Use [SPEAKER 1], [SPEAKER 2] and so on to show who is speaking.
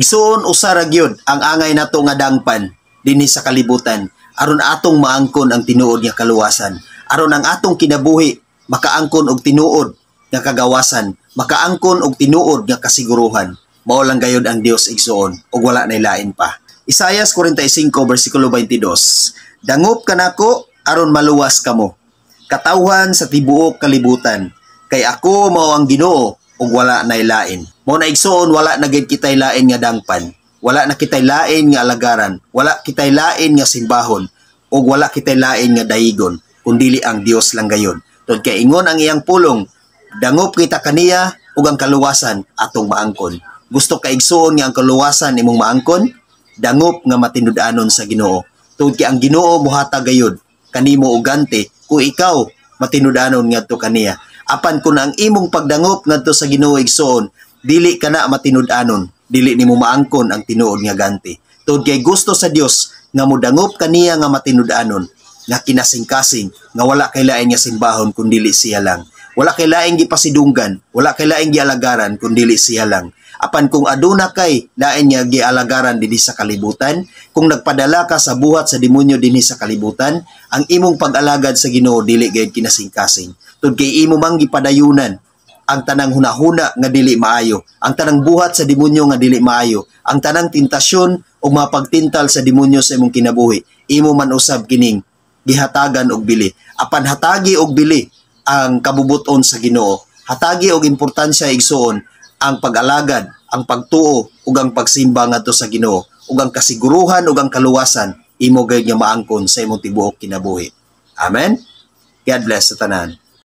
[SPEAKER 1] Igsuon, usa ra gyud ang angay nato nga dangpan dinhi sa kalibutan aron atong maangkon ang tinuod nga kaluwasan. Aron ang atong kinabuhi makaangkon og tinuod nga kagawasan, makaangkon og tinuod nga kasiguruhan. Mao lang gayud ang Dios, igsuon, ug wala nay lain pa. Isayas 45 bersikulo 22. "Dangop kanako aron maluwas kamo, katawhan sa tibuok kalibutan, kay ako mao ang Ginoo ug wala nay lain." Mao na, igsuon, wala na gid kitay lain nga dangpan. Wala na kitay lain nga alagaran, wala kitay lain nga simbahon ug wala kitay lain nga daigon kundili ang Dios lang gayon. Tungod kay ingon ang iyang pulong, dangop kita kaniya ug ang kaluwasan atong maangkon. Gusto ka, igsuon, nga ang kaluwasan imong maangkon? Dangop nga matinud-anon sa Ginoo. Tungod kay ang Ginoo muhatag gayud kanimo og ganti kung ikaw matinud-anon ngadto kaniya. Apan kung ang imong pagdangop ngadto sa Ginoo, igsuon, dili ka na matinud-anon, dili nimo maangkon ang tinuod nga ganti. Tungod kay gusto sa Dios nga modangop kaniya nga matinud-anon, nga kinasingkasing, nga wala kay lain nga simbahon kundili siya lang. Wala kay laing gipasidunggan, wala kay laing gialagaran kundili siya lang. Apan kung aduna kay lain nga gialagaran dinhi sa kalibutan, kung nagpadala ka sa buhat sa demonyo dinhi sa kalibutan, ang imong pag-alagad sa Ginoo dili gayud kinasingkasing. Tungod kay imo mang gipadayunan ang tanang hunahuna nga dili maayo, ang tanang buhat sa demonyo nga dili maayo, ang tanang tentasyon o mga pagtintal sa demonyo sa imong kinabuhi, imo man usab kining gihatagan og bili. Apan hatagi og bili ang kabubuton sa Ginoo. Hatagi og importansya, igsuon, ang pag-alagad, ang pagtuo ug ang pagsimba ngadto sa Ginoo ug ang kasiguruhan ug ang kaluwasan imo gayud nga maangkon sa imong tibuok kinabuhi. Amen. God bless sa tanan.